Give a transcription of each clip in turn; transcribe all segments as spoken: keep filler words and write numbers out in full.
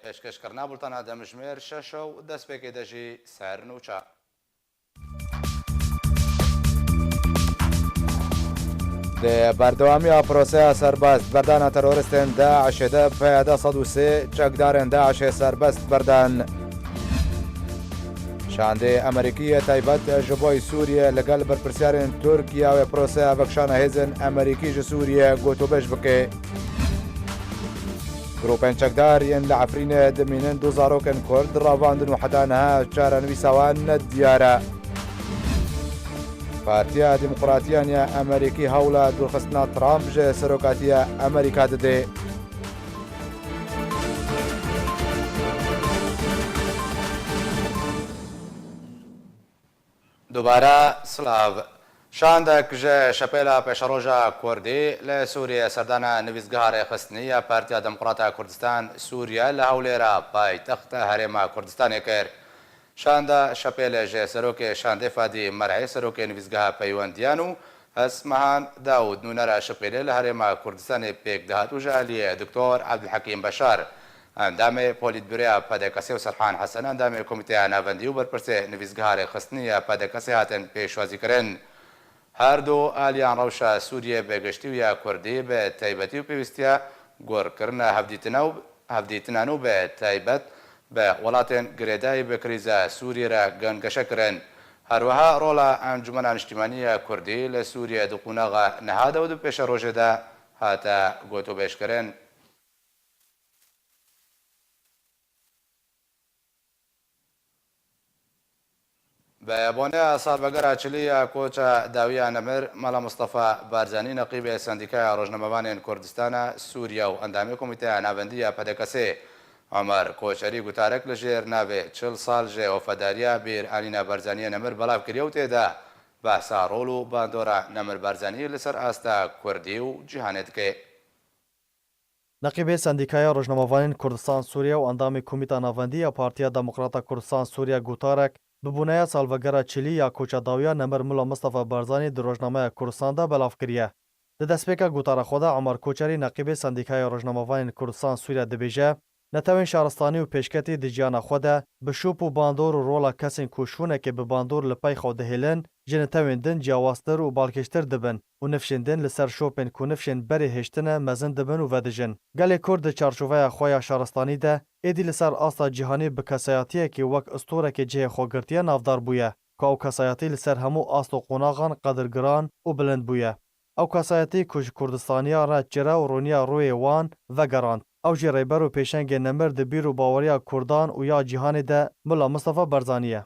Pêşkêşkirina bultana demjimêr şeş û destpêkê de jî ser nûça. Di berdewamiya proseya serbest berdana teroristên DAIŞê de P Y D sed û sê çekdarên DAIŞê serbest berdan. Şandê Amerîkî yê taybet ji bo Sûriye li gel berpirsyarên Tirkiye wê proseya vekişana hêzên Amerîkî ji Sûriye gotûbêj bike. Grûpên çekdar yên li Efrînê dimînin du zarokên Kurd ravandin û heta niha çarenivîsa wan ne diyar e. Partiya Demokratiyan ya Amerîkî hewla dûrxistina Trump ji serokatiya Amerîka dide. Dubare silav. Şandek ji şepêla pêşeroja Kurdî li Sûriyê serdana nivîsgeha rêxistinî ya Partiya Demokrata Kurdistan Sûriye li Hewlêra paytexta Herêma Kurdistanê kir. Şanda şepêlê ji serokê şandê Fadî Mer'ê, serokê nivîsgeha peywendiyan û Esmehan Dawûd, nûnera şepêlê li Herêma Kurdistanê pêk dihat û ji aliyê Doktor Ebdulhekîm Beşar, endamê Polîtbûroya P D K S ê û Serhan Hesen, endamê Komîteya Navendî û berpirsê nivîsgeha rêxistinî ya P D K S ê hatin pêşwazîkirin. Her du aliyan rewşa Sûriyê bi giştî û ya Kurdî bi taybetî û pêwîstiya gurkirina hevdîtina û hevdîtinan û bi taybet bi welatên girêdayî bi krîza Sûriyê re gengeşe kirin. Her wiha rola Encûmena Niştîmanî ya Kurdî li Sûriyê di qonaxa niha de û di pêşerojê de hate gotûbêjkirin. Bi boneya salvegera çilî ya koça dawiya nemir Mela Mistefa Barzanî, neqîbê Sendîkaya Rojnamevanên Kurdistana Sûriye û endamê Komîteya Navendî ya P D K S ê, Omer Koçerî, gutarek li jêr navê çil sal ji wefadariya bîranîna Barzaniyê nemir belav kiriye û tê de behsa rol û bandora Nemir Barzanî li ser asta Kurdî û cîhanê dike. Neqîbê Sendîkaya Rojnamevanên Kurdistan Sûriye û endamê Komîta Navendî ya Partiya Demokrata Kurdistan Sûriye Gutarek bi boneya salvegera çilî ya koça dawiya nemir Mila Mistefa Barzanî di rojnameya Kurdistan de belav kiriye. Di destpêka gotara xwe de Omer Koçerî, neqîbê Sendîkaya Rojnamevanên Kurdistan Sûriye dibêje, netewên şaristanî û pêşketî di jiyana xwe de bi şop û bandor û rola kesên ku şûnekê bi bandor li pey xwe dihêlin, ji netewên din ciyawaztir û balkêştir dibin û nifşên din li ser şopên ku nifşên berê hêştine mezin dibin û vedijin. Gelê Kurd di çarçoveya xwe ya şaristanî de êdî li ser asta cîhanî bi kesayatiyekî wek ustorekê cihê xwe girtiye navdar bûye, ku ew kesayetî li ser hemû ast û qonaxan qedirgiran û bilind bûye. Ew kesayetî ku ji Kurdistaniya re çire û rûniya rûyê wan vegerand, ew jî rêber û pêşengê nemir di bîr û baweriya Kurdan û ya cîhanê de Mila Mistefa Barzanî ye.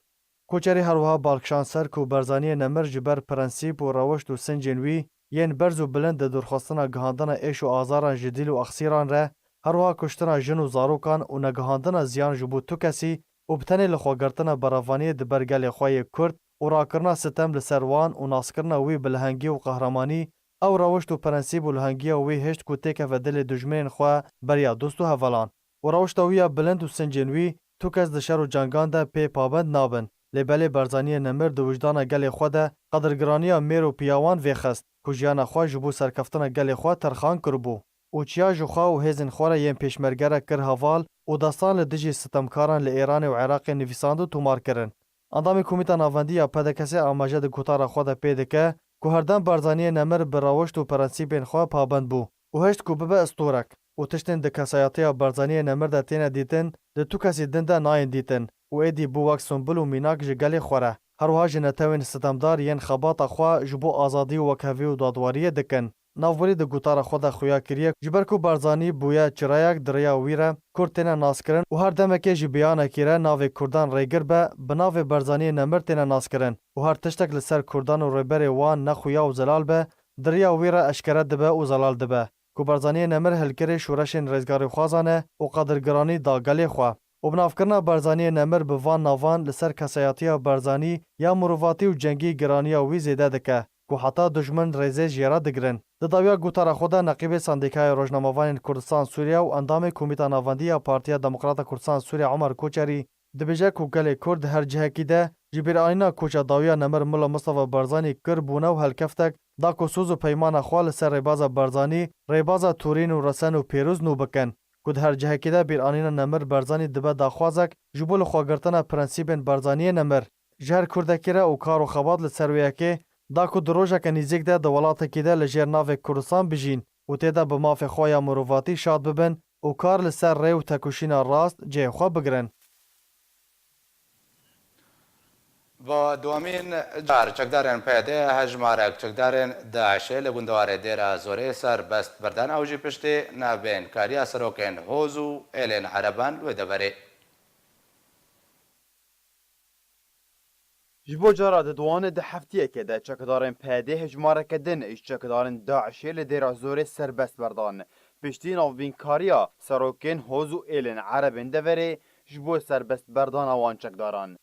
Koçerî her wiha bal kişand ser ku Barzaniyê nemir ji ber prensîp û rewişt û sincên wî yên berz û bilind di dûrxistina gihandina êş û azaran ji dîl û exsîran re, her wiha kuştina jin û zarokan û negihandina ziyan ji bo tu kesî û bi tenê lixwegirtina berevaniyê di ber gelê xwe yê Kurd û rakirina sitem li ser wan û naskirina wî bi lehengî û qehremanî, ew rewişt û prensîp û lehengiya wî hişt ku têkeve dilê dijminên xwe beriya dost û hevalan. Û rewşta wî ya bilind û sincên wî tu kes di şer û cengan de pê pabend nabin. Lê belê Barzaniyê nemir di wijdana gelê xwe de qedirgiraniya mêr û piya wan vêxist, ku jiyana xwe ji bo serkeftina gelê xwe terxan kiribû û çiya ji xwe û hêzên xwe re yên pêşmerge re kir heval û destan li dijî sitemkaran li Êranê û Iraqê nivîsand û tomar kirin. Endamê Komîta Navendî ya P D K S ê amaje di gotara xwe de pê dike ku herdem Barzaniyê nemir bi rewişt û prensîpên xwe pabend bû û hişt ku bibe istorek û tiştên di kesayetiya Barzaniyê nemir de têne dîtin, di tu kesî din de nayên dîtin û êdî bû wek simbol û mînak ji gelê xwe re. Her wiha ji netewên sitemdar yên xebata xwe ji bo azadî û wekhevî û dadweriyê dikin. Navborî di gotara xwe de xuya kiriye, ji ber ku Barzanî bûye çirayek di rêya wî re Kurd têne naskirin û her demekê ji biyanekî re navê Kurdan rêgir be, bi navê Barzaniyê nemir têne naskirin û her tiştek li ser Kurdan û rêberê wan nexuya û zelal be, di rêya wî re eşkere dibe û zelal dibe. Ku Barzaniyê nemir hilkirê şoreşên rêzgarîxwazan e û qedirgiranî da gelê xwe. Û binavkirina Barzaniyê nemir bi van navan li ser kesayetiya Barzanî ya mirovatî û cengî giraniya wî zêde dike, ku heta dijmin rêzê jê re digirin. Di dawiya gotara xwe de neqîbê Sendîkaya Rojnamevanên Kurdistan Sûriye û endamê Komîta Navendî ya Partiya Demokrata Kurdistan Sûriye Omer Koçerî dibêje ku gelê Kurd di her cihekî de ji bîranîna koça dawiya nemir Mila Mistefa Barzanî kir bûne û helkeftek da ku soz û peymana xwe li ser rêbaza Barzanî, rêbaza torîn û resen û pêroz nû bikin. ku di her cihekî de bîranîna nemir Barzanî dibe daxwazek ji bo lixwegirtina prensîbên Barzaniyê nemir ji her Kurdekî re û kar û xebat li ser wê yekê da ku di rojeke nîzîk de di welatekî de li jêr navê Kurdistan bijîn û tê de bi mafê xwe ya mirovatî şad bibin û kar li ser rê û tekoşîna rast cihê xwe bigirin. Bo dwemîn car çekdarên P Y D hejmarek çekdarên DAIŞê li gundewarê Dêra Zorê serbest berdan, ew jî piştî navbeynkariya serokên Hoz û êlên Ereban li wê deverê. Ji bo cara diduanê di heftiyekê de çekdarên P Y D hejmareke din ji çekdarên DAIŞê li Dêra Zorê serbest berdan. Piştî navbînkariya serokên Hoz û êlên Erebên deverê ji bo serbest berdana wan çekdaran.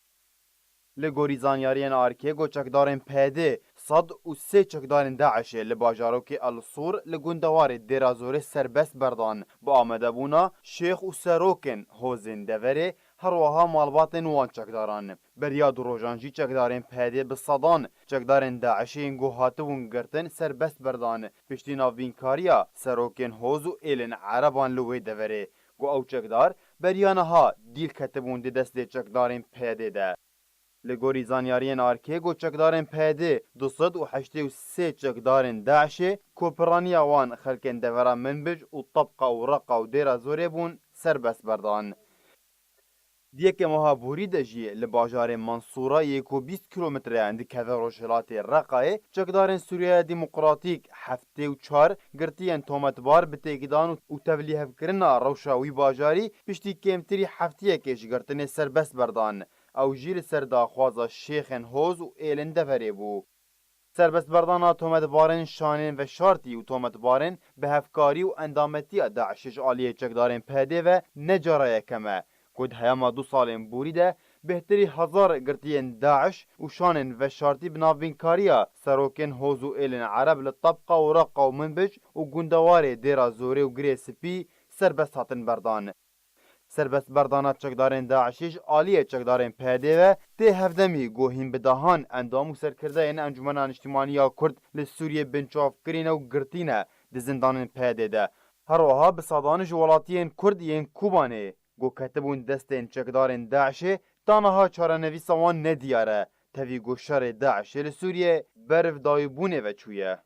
Li gorî zanyariyên arkê, goçekdarên P Y D sed û sê çekdarên DAIŞê li bajarokê El Sûr li gundewarê Dêra Zorê serbest berdan, bi amadebûna şêx û serokên hozên deverê, her wiha malbatên wan çekdaran. Beriya du rojan jî çekdarên P Y D bi sedan çekdarên DAIŞê yên ku hatibûn girtin serbest berdan, piştî navbînkariya serokên hoz û êlên Ereban li wê deverê, ku ew çekdar beriya niha dîl ketibûn di destê çekdarên P Y D de. Li gorî zanyariyên arkê, ku çekdarên P Y D du sed û heştê û sê çekdarên DAIŞê, ku piraniya wan xelkên devera Minbic û Tebqa û Reqa û Dêra Zorê bûn, serbest berdan. Di yekê meha borî de jî li bajarê Mensûra yê ku bîst kîlometre dikeve rojhilatê Reqayê, çekdarên Sûriyeya Demokratîk heftê û çar girtiyên tometbar bi têkdan û tevlîhevkirina rewşa wî bajarî piştî kêmtirî heftiyekê ji girtinê serbest berdan. Ew jî li ser daxwaza şêxên hoz û êlên deverê bû. Serbestberdana tometbarên şanên veşartî û tometbarên bi hevkarî û endametiya DAIŞê ji aliyê çekdarên P Y D ve ne cara yekem e, ku di heyama du salên borî de bêhtirî hezar girtiyên DAIŞ û şanên veşartî bi navbînkariya serokên hoz û êlên Ereb li Tebqa û Reqa û Minbic û gundewarê Dêra Zorê û Girê Spî serbest hatin berdan. Serbestberdana çekdarên DAIŞê ji aliyê çekdarên P Y D ve tê hevdemî, ku hîn bi dehan endam û serkirdeyên Encûmena Niştimanî ya Kurd li Sûriyê binçav kirîne û girtîne di zindanên P Y D de. Her wiha bi sedan ji welatiyên Kurd yên Kobanê, ku ketibûn destên çekdarên DAIŞê, ta niha çarenivîsa wan nediyar e, tevî ku şerê DAIŞê li Sûriyê ber bi dawîbûnê ve çûye.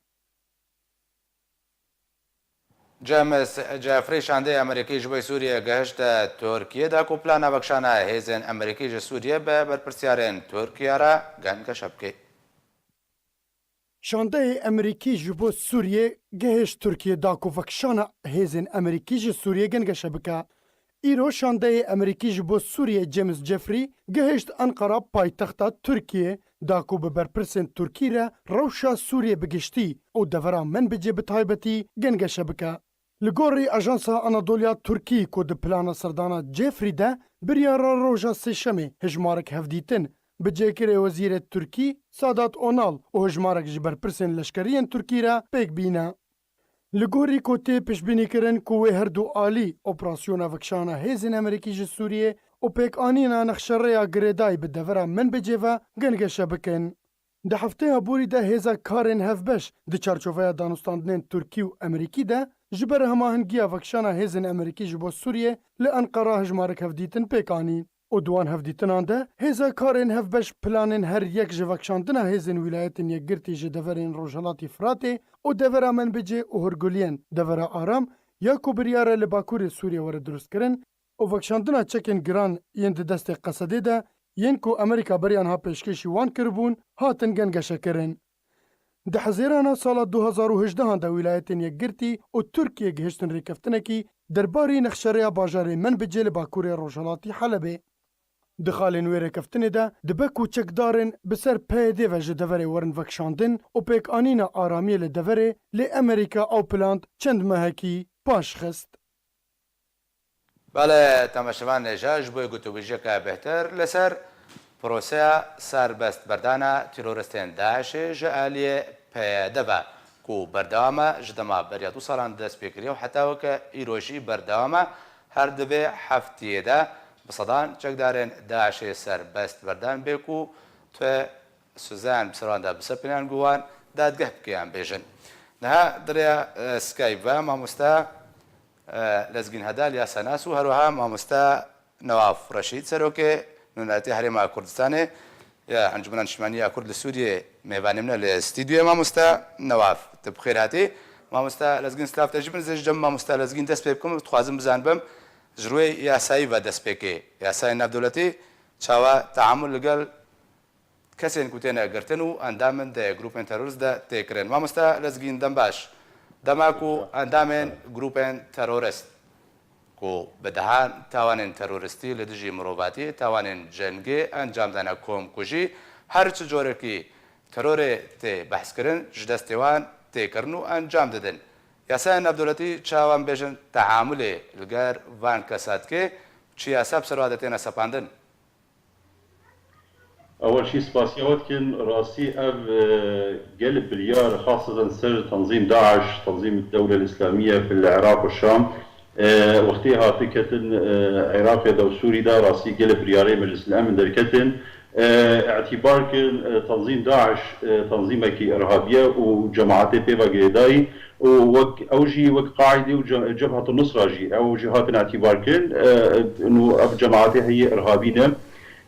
James Jeffrey şandeyê Amerîkî ji bo Sûriyê gehişte Tirkiyê de ku plana vekişana hêzên Amerîkî ji Sûriyê bi berpirsyarên Tirkiye re gengeşe bike. Şandeyê Amerîkî ji bo Sûriyê gehişt Tirkiyê da ku vekişana hêzên Amerîkî ji Sûriyê gengeşe bike. Îro şandeyê Amerîkî ji bo Sûriyê James Jeffrey gihişt Enqera, paytexta Tirkiyê, da ku bi berpirsên Tirkî re rewşa Sûriyê bi giştî û devera Menbicê bi taybetî gengeşe bike. Li gorî Ajansa Anadoliya Tirkî ku di plana serdana Jeffrey de biryara roja Sêşemê hejmarek hevdîtin bi cêkirê wezîrê Tirkî Sadat Onal û hejmarek ji berpirsên leşkeriyên Tirkî re pêk bîne. Li gorî ku tê piştbînîkirin ku wê her du alî operasyona vekişana hêzên Amerîkî ji Sûriyê û pêkanîna nexşerêya girêdayî bi devera Menbicê ve gengeşe bikin. Di hefteya borî de hêza karên hevbeş di çarçoveya danûstandinên Tirkî û Amerîkî de ji ber hemahingiya vekişana hêzên Amerîkî ji bo Sûriyê li Enqera hejmarek hevdîtin pêk anî. Û di wan hevdîtinan de hêza karên hevbeş planên her yek ji vekişandina hêzên Wîlayetên Yekgirtî ji deverên Rojhelatî Firatê û devera Menbicê û hûrguliyên devera Aram ya ku biryar e li Bakurê Sûriyê were dirustkirin û vekişandina çekên giran yên di destê Qesedê de yên ku Amerîka beriya niha pêşkêşî wan kiribûn, hatin gengeşekirin. Di Hezêrana sala du hezar û hejdehan de Wîlayetên Yekgirtî û Tirkiye gihiştin rêkeftinekî derbarî nexşerêya bajarê Menbicê li bakurê rojhelatî Helebê. Di xalên wê rêkeftinê de dibe ku çekdarên bi ser P Y D ve ji deverê werin vekişandin û pêkanîna aramiyê li deverê, lê Amerîka ew plan çend mehekî paş xist. Belê, temaşevanê hêja, ji bo gotûbêjiyeke bêhtir li ser proseya serbestberdana teroristên DAIŞê ji aliyê P Y D ve ku berdewam e, ji dema beriya du salan dest pê kiriye û heta weke îro jî berdewam e, her di vê heftiyê de bi sedan çekdarên DAIŞê serbest berdan bê ku tu Suzan bi ser wan de bisepînin ku wan dadgeh bike yan bêjin. Niha di rêya, e, Skype ve mamoste Lezgîn Hedal, yasanas û herwiha mamoste Newaf Reşîd, serokê Nûneratiya Herêma Kurdistanê ya Encûmena Niştimanî ya Kurd li Sûriyê, mêvanê min e li stûdyoyê. Mamoste Newaf, tu bi xêr hatî. Mamoste Lezgîn, silav te jî min, ez ê ji cem mamoste Lezgîn dest pê bikim û dixwazim bizanibim, ji rûyê yasayî ve destpêkê, yasayên navdewletî çawa teamul li gel kesên ku têne girtin û endam in di grûpên terorîst de tê kirin. Mamoste Lezgîn, dem baş. Dema ku endamên grûpên terorîst ku bi dehan tawanên terorîstî li dijî mirovatî, tawanên cengê encam dane, komkujî, her çi corekî terorê tê behskirin, ji destê wan tê kirin û encam didin. Yasayên navdewletî çawa em bêjin teamulê li gel van kesa dike, çi yasa bi ser wan de têne sepandin? Ewel jî spasiya we dikin. Rastî ev, e, gelek biryar, xaseten ser Tenzîm DAIŞ, Tenzîm Dewle Îslamiye fil Iraq û Şam, e, wextê hate ketin, e, Iraqê de û Sûrî de, rastî gelek biryarê Meclis el Emn derketin. E, îtîbar kirin, e, Tenzîm DAIŞ, e, tenzîmekî irhabî ye û cemaetê pê ve girêdayî û wek ew jî wek Qaîde û Ce-, Cebhet Nusra jî ew jî hatin îtîbar kirin, e, û ev cemaetê heyî irhabî ne.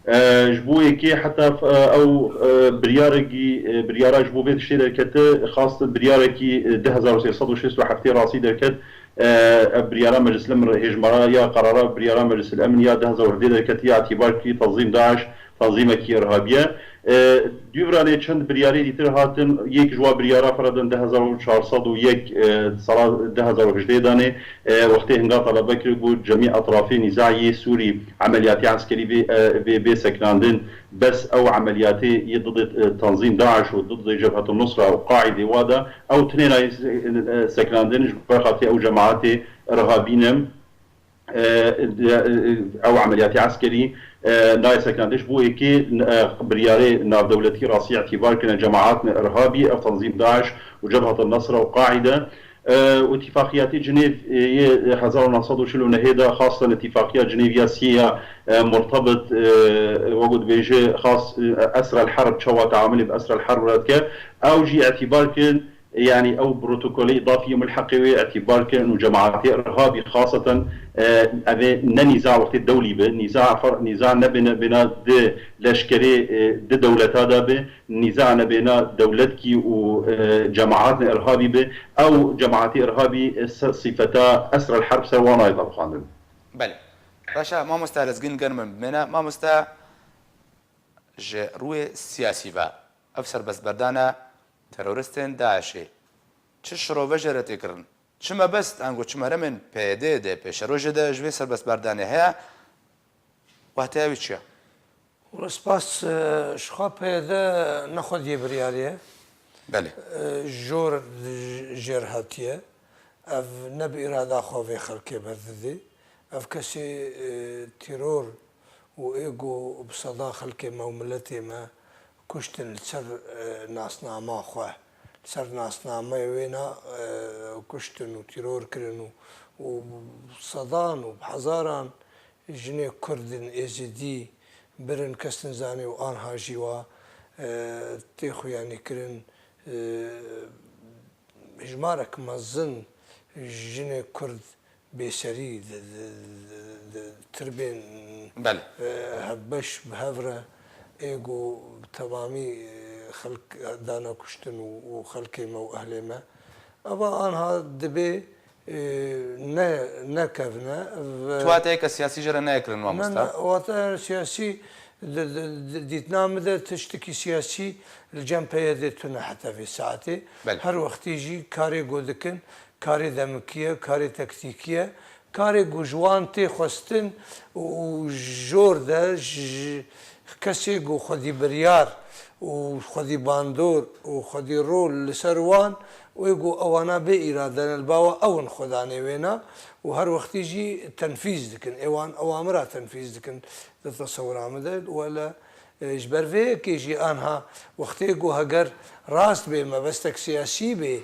E, ji bo yekê heta f-, e, ew, e, biryarekî, e, biryara ji bo vê tiştê derkete, xast biryarekî, e, du hezar û sê sed û şêst û heftê rastî derket. E, ev biryara Meclis el Emn, hêjmara ya qerara biryara Meclis el Emn ya du hezar û hejdê derketiye, îtîbar kiriye Tenzîm DAIŞ tenzîmekî irhabî ye. E, dûvranê çend biryarê dîtir hatin, yek ji wa biryara, feredin du hezar û çar sed û yek, e, sala du hezar û hejdê danê, e, wextê hinga telebe kir ku cemî etrafê nîzayê Sûrî emeliyatê eskerî vê, e, vê, vê sekinandin, bes ew emeliyatê yê didê, e, Tenzîm DAIŞ û didê Cebhet Nusra û Qaîdê wa de, ew tinê nayê, e, sekinandin ji ber xatirê ew cemaetê irhabî ne. E, e, ew emeliyatê eskerî, e, nayê sekinandin. Ji bo yekê, e, biryarê navdewletî rastî îtîbar kirine cemaetine irhabî, ev tenzîm DAIŞ û Cebhet el Nusra û Qaîde. E, û Îtîfaqiyatê Cinêv, e, yê hezar û neh sed û çil û nehê de, xaseten Îtîfaqiya Cinêv ya siyê ya, e, murtebit, e, wek ku dibêje, xas, e, esr el herb, çawa teamulê bi esr el herb re dike, ew jî îtîbar kirin, yanî ew protokolê îdafî yê mulheqê wê îtîbar kirin û cemaetê irhabî xaseten, e, ev ê ne nîza wextê dewlî be, nîza fer-, nîza nebêne bêna di leşkerê, e, di dewleta de be, nîza nebêna dewletkî û, e, cemaetê irhabî be. Ew cemaetê irhabî, e, se-, sîfeta esr el herb ser wan nayê dabixandin. Belê. Baş e, mamoste Lezgîn, ger min bimêne. Mamoste, ji rûyê siyasî ve, ev serbestberdana teroristên DAIŞê çi şirove jê re tê kirin? Çi mebest, ango çi meremên PYD de, pêşerojê de ji vê serbestberdanê heye? Wateya wî çi ye? Wela spas, e, ji xwe PYD ne xwediyê biryarê ye. Belê. E, jor jêr hatiye. Ev ne bi îrada xwe vê xelkê berdidê. Ev kesê, e, teror û ê ku bi sedan xelkê me û miletê me kuştin li ser, e, nasnama xwe, li ser nasnameyê wêna, e, kuştin û teror kirin û, û sedan û bi hezaran jinê Kurd in Êzidî birin, kes nizane û anha jî wa, e, tê xuyanîkirin, e, hejmarek mezin jinê Kurd bêserî di, di, di, di tirbên, Belê. e, hevbeş bi hev re ê ku bi temamî, e, xelk dane kuştin û, û xelkê me û ehlê me. Eva anha dibê, e, ne, nekevne. Ve Tu wateyeke siyasî jê re neyê kirin, mamoste? Ne, ne, wateya siyasî di, di, di, dîtina min de tiştekî siyasî li cem PYDê tune heta vê saetê. Belê. Her wextî jî karê ku dikin, karê demikî ye, karê tektîkî ye. Karê ku ji wan tê xwestin û, û jor de ji kesê ku xwedî biryar û xwedî bandor û xwedî rol li ser wan, wê ku ewana bê îrade ne, li ba we ew in xwedanê wêna û her wextî jî tenfîz dikin. Ê wan ewamira tenfîz dikin di tesewira min de. Wele, e, ji ber vê yekê jî anha wextê ku heger rast bê, mebestek siyasî bê,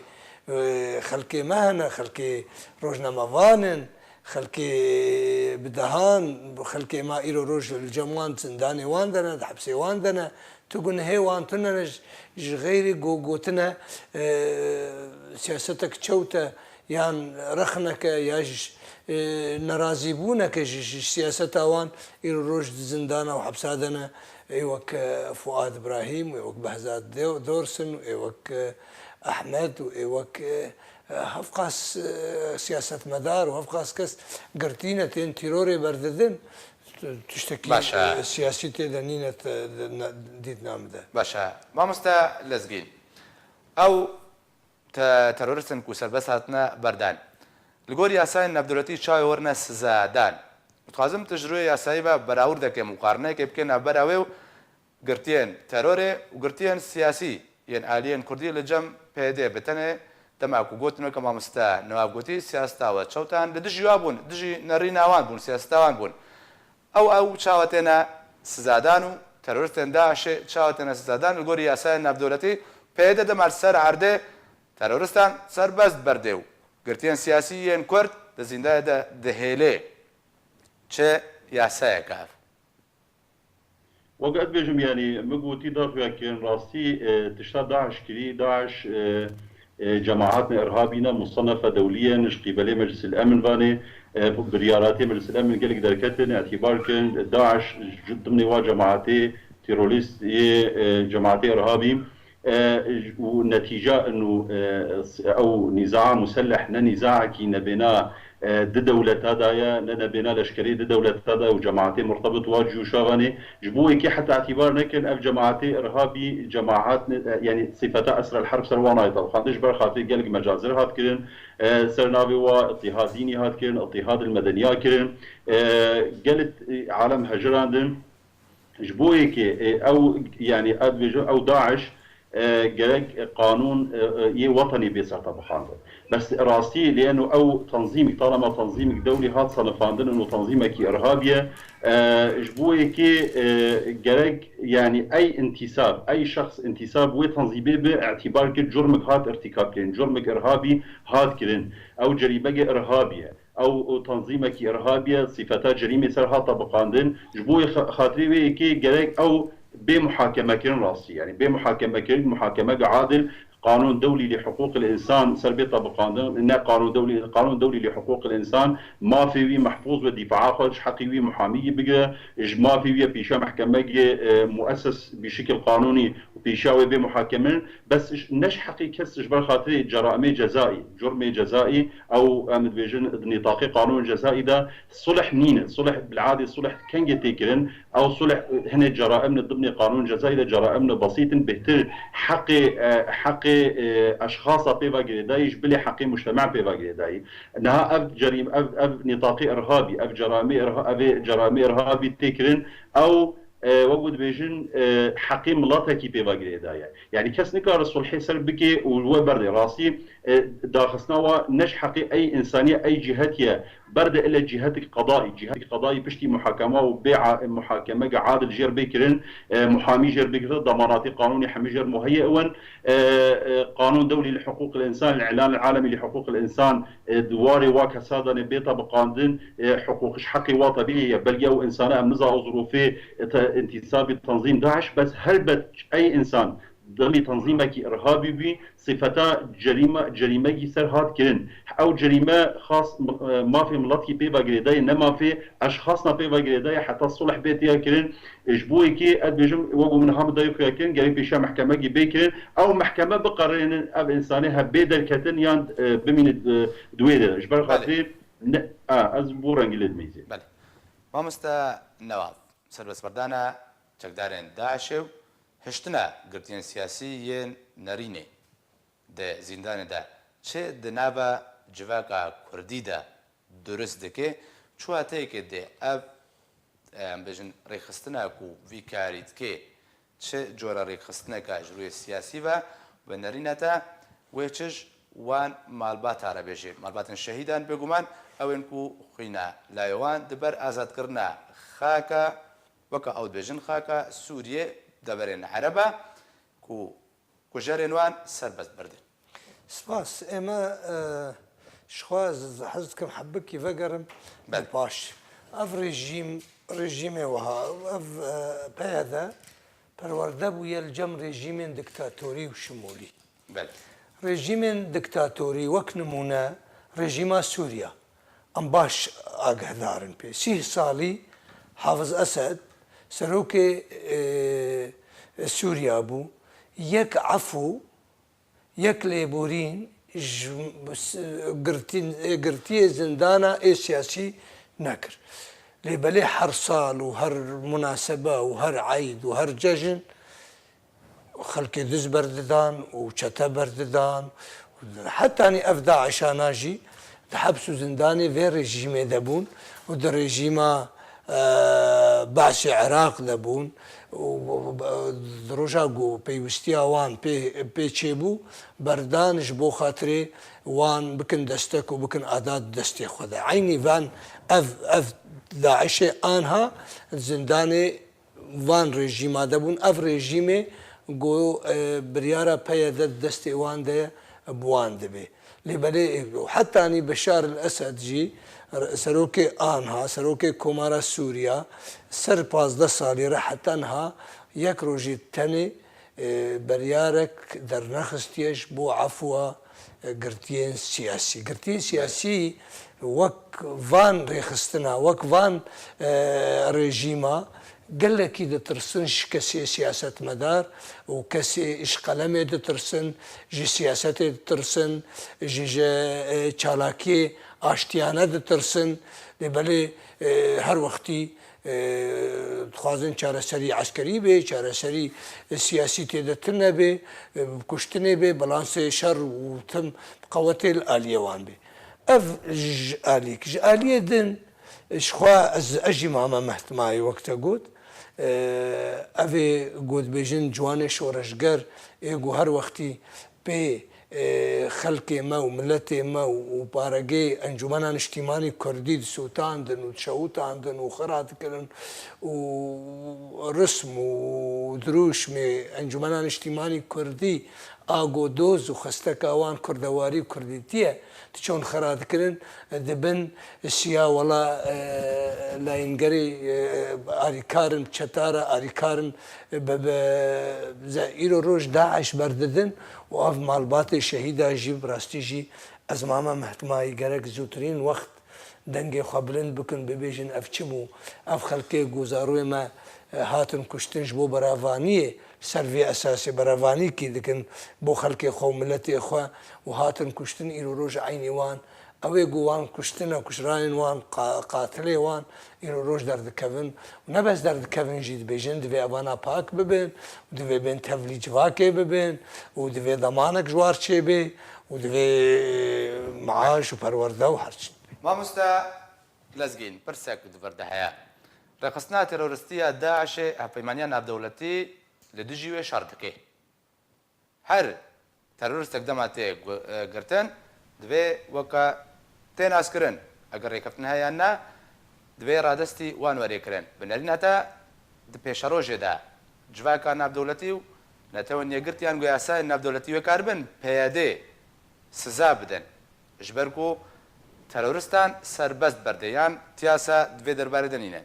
e, xelkê me hene, xelkê rojnamevan in, xelkê bi dehan, xelkê me îro roj li cem wan zindanê wan de ne, di hepsê wan de ne. Tu gunehê wan tune ne, ji, ji xeyrî go-, gotine, e, siyasetek çewt e, yan rexneke ya ji, e, nerazîbûneke ji, ji siyaseta wan îro roj di zindana û hepsa de ne. Ê wek, e, Fuad Ibrahîm, ê wek Behzad Dorsin, ê wek, e, Ehmed û ê wek, e, hevqas, e, siyasetmedar û hevqas kes girtî ne, tên tîrorê berdidin. Tiştekî, Baş e. e, siyasî tê de nîne te-, de-, ne-, dît namide. Baş e. Mamoste Lezgîn, ew te-, teroristên ku serbest hatine berdan, li gor yasayên navdewletî çawa werine sizadan? Dixwazim tu ji rûyê yasayî ve berawrdeke, muqarineyekê bike navbera wê û girtiyên terorê û girtiyên siyasî yên aliyên kurdî li cem P Y D. Bi tenê dema ku gotin weke mamoste Newaf gotî, siyaseta we çewtan li dijî wa bûn, dijî nerîna wan bûn, siyaseta wan bûn. Ew, ew çawa têne sizadan û teroristên DAIŞê çawa têne sizadan li gorî yasayên navdewletî? P Y D dema li ser erdê teroristan serbest berdê û girtiyên siyasî yên Kurd di zîndanê de dihêlê. Çi yasayek e ev? Wek ez dibêjim, yanî min gotî, daxuya kirin rastî, e, tişta DAIŞ kirî, DAIŞ, e, e, cemahatên irhabî ne, musenefe dewlî ye, ji qîbelê Meclisil Emn vanê, e, bi-, biryaratê Meclisil Emn gelek derketin, îtibar kirin, DAIŞ ji dimnê wa cemahatê terorîst yê, e, cemahatê irhabî, e, û netîca inu, e, ew nîzaa muselleh ne nîzaekî nebêna, e, di dewleta de ye, ne nebêna leşkerê di dewleta de ye û cemaatê murtebit wa cûşa vanê. Ji bo yekê heta îtibar nekin, ev cemaatê irhabî, cemaat ne, e, yanî sifeta esrel herb ser wan nayê tabxandin, ji ber xatirê gelek mecazir hat kirin, e, ser navê wa Îtîhad Dînî hat kirin, Îtîhad el Medeniya kirin, e, gelek, e, alem hecirandin. Ji bo yekê, e, ew, yanî, ez dibêjim, ew DAIŞ, e, gerek qanûn, e, e, yê wetenî bê ser tabixandin. Bes rastî, lê eno ew tanzîmî, talema tanzîmîk dewlî hat sanifandin, eno tanzîmekî irhabî ye. E, ji bo yekê, e, gerek, yanî, ey intîsab, ey şexs intîsab wê tanzîmê bi îtibar kir, curmek hat irtîkab kirin, curmek irhabî hat kirin. Ew cerîmeke irhabî ye. Ew, ew tanzîmekî irhabî ye, sifeta cerîmê ser hat tabiqandin. Ji bo xa-, xatirê wê yekê gerek ew bê muhakeme kirin rastî. Yanî bê muhakeme kirin, muhakemeke adil, qanûn dewlî li hiqûqil însan ser bê tabiqandin. Ne qanûn dewlî, qanûn dewlî li hiqûqil însan mafê wî mehfûz be, dîfaa xwe ji heqî wî muhamiyî bigire, ji mafê wî pîşa mehkemekê, e, mueses bi şekil qanûnî û pîşa wê bê muhakeme. Bes j-, ne ji heqî kes ji ber xatirê ceraimê cezayî, curmê cezayî, ew em dibêjin di nîtaqê qanûn cezayî de sulh nîne. Sulh, bil'adê sulh kengê tê kirin? Ew sulh, hinek ceraim ne dimnê qanûn cezayî de ceraim ne besît in, bêhtir heqê, e, heqê, e, eşxasa pê ve girêdayî ji bilê heqê mujtema pê ve girêdayî. Niha ev cerîm-, ev, ev nîtaqê irhabî, ev ceraimê irha-, ev ê ceraimê irhabî tê kirin, ew e, wek ku dibêjin, e, heqê miletekî pê ve girêdaye. Yanî kes nikare sulhê ser bike û we berde. Rastî, e, daxistina we ne ji heqê ey însanî ye, ey cîhetî ye. Berde ile cîhetik qedayî. Cîhetik qedayî piştî muhakeme û bê a-, muhakemeke adil jêr bê kirin, e, muhamî jêr bê kirin, demanatê qanûnî hemî jêr muheyye win. E, e, qanûn dewlî li hiqûqil însan, li îlan alemî li hiqûqil însan, e, di warê wa kesa de ne bê tabiqandin, e, hiqûq ji heqê wa tebîî ye. Belkî ew însana em niza ew zirûfê, e, te-, întîsabî tenzîm DAIŞ, bes helbet ey însan demî tenzîmekî irhabî bî, sifeta cerîme, cerîmekî ser hat kirin. Ew cerîme xas, e, mafê miletî pê ve girêdayî, ne mafê eşxasna pê ve girêdayî, heta sulh bê tiya kirin. Ji bo yekê ez dibêjim, wek ku min niha min dayî xuya kirin, gerek pêşiya mehkemekî bê kirin. Ew mehkeme biqerînin ev însanê he bê derketin yan, e, bimîne, e, di wê de. Ji ber Belê. xatirê ne, a, ez bo rengî lê dimeyzê. Belê. Mamoste Newaf, serbestberdana çekdarên DAIŞê û hiştina girtiyên siyasî yên nerînê di zîndanê de çi di nava civaka kurdî de durust dike, çi wateyekê dê ev, em bêjin, rêxistina ku vî karî dike, çi cora rêxistineka ji rûyê siyasî ve, bi nerîneta wê çi ji wan malbata re bêjê, malbatên şehîdan bêguman, ew ên ku xwîna layê wan di ber azadkirina xaka, weke ew dibêjin, xaka Sûriyê, deverên Ereba, ku kujerên wan serbest berdin. Spas. Ê me, e, ji xwe ez hez dikim hebikî vegerim Belê. bi paş. Ev rejîm, rejîmê wiha, ev, e, P Y D perwerde bûye li cem rejîmên diktatorî û şimolî. Belê. Rejîmên diktatorî wek nimûne Rejîma Sûriya, em baş agahdarin pê. Sîh salî Hafiz Esed serokê, e, Sûriya bû. Yek efû, yek lêborîn ji s-, girtin-, girtiyê zindana ê siyasî nekir. Lê belê her sal û her munasebe û her eyd û her cejn xelkê diz berdidan û çete berdidan. Hetanî ev DAIŞana jî di heps û zindanê vê rejîmê de bûn û di rejîma, e, Be'sê Iraq de bûn û di roja ku pêwistiya wan pê, pê çêbû, berdan ji bo xatirê wan bikin destek û bikin adat destê xwe de. Eynî van ev, ev DAIŞê anha zindanê van rejîma de bûn. Ev rejîmê ku, e, biryara P Y D di destê wan de ye, bi wan dibe. Lê belê, e, hetanî Beşar el Esed jî, re-, serokê anha, serokê Komara Sûriya, ser pazdeh salî re heta niha yek rojî tenê, e, biryarek dernexistiye ji bo efwa, e, girtiyên siyasî. Girtiyên siyasî wek van rêxistina, wek van, e, rejîma gelekî ditirsin ji kesê siyasetmedar û kesê ji qelemê ditirsin, ji siyasetê ditirsin, ji, ji, e, çalakiyê aştiyane ditirsin. Lê belê, e, her wextî, e, dixwazin çareserî eskerî bê, çareserî siyasî tê de tune bê, e, bi kuştinê bê, balansê şer û tim bi qewetê li aliyê wan bê. Ev ji alîk. Ji aliyê din, ji xwe ez, ez jî Mame Mehtmayê wek te got. E, ev ê ku dibêjin ciwanê şoreşger ê ku her wextî pê, e, xelkê me û miletê me û, û paregê Encûmena Niştîmanî Kurdî disûtandin û dişewitandin û xira dikirin û rism û dirûşmê Encûmena Niştîmanî Kurdî a ku doz û xesteka wan kurdewarî û kurdîtî ye, di çon xira dikirin, di bin siya wela, e, layîngerê, e, alîkar in, çeta re alîkar in, e, bi, bi, ze-, îro roj DAIŞ berdidin û ev malbatê şehîda jî bi rastî jî ez Mame Mehtmayî gerek zûtirîn wext dengê xwe bilind bikin, bibêjin ev çi bû? Ev xelkê ku zarokê me, e, hatin kuştin ji bo berevaniyê, ser vê esasê berevanîkî dikin bo xelkê xwe û miletê xwe û hatin kuştin, îro roj eynî wan, ew ê ku wan kuştine, kuşrayên wan, qa-, qatilê wan, îro roj derdikevin. Û ne bes derdikevin jî, dibêjin divê evana pak bibin û divê bên tevlî civakê bibin û divê demanek ji war çêbê û divê maaş û perwerde û her çi. Mamoste Lezgîn, pirsek di vir de heye. Rêxistina teroristî ya DAIŞê hevpeymaniya navdewletî li dijî wê şer dike. Her terorîstek dema tê gu-, e, girtin, divê weke tê naskirin. Eger rêkeftin heye yan na, divê radestî wan werê kirin. Bi nerîna te di pêşerojê de civaka navdewletî û netewên yekgirtî yan ku yasayên navdewletî wê karibin P Y D siza bidin. Ji ber ku terorîstan serbest berdê yan tiyasa di vê derbarê de nîne.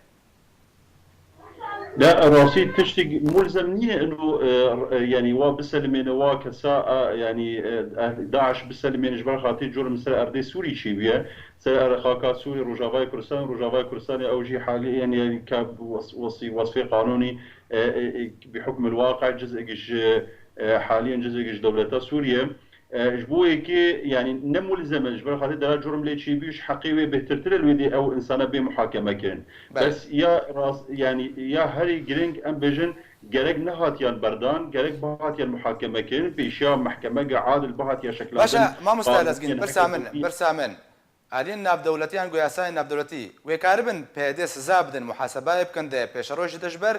La, rastî tiştek mulzem nîne ino, e, e, yanî wa biselimêne wa kesa, a, yanî, e, eh, DAIŞ biselimêne ji ber xatê curm ser erdê Sûrî çêbûye. Ser er-, xaka Sûrî, Rojavayê Kurdistan, Rojavayê Kurdistanê ew jî halî, yanî, yanî ka wes-, wesî-, wesfê qanûnî, e, e, e, bi hukmil waqi ciz'ek ji, e, haliyen ciz'ek ji dewleta Sûriye. E, ji bo yekê, yanî ne mulzem e, ji ber xatê dera curm lê çêbû, ji heqê wê bêhtirtir e li wê dê ew insana bê muhakeme kirin. Belê. Bes ya rast, yanî ya herî giring em bêjin, gerek nehatiyan berdan, gerek bihatiyan muhakeme kirin, pêşiya mehkemeke adil bihatiya şekilandin. Baş e, mamoste Lezgîn, pirsa min, pirsa min. Aliyên navdewletî yan ku yasayên navdewletî wê karibin P Y D siza bidin, muhasebayê bikin, di pêşerojê de ji ber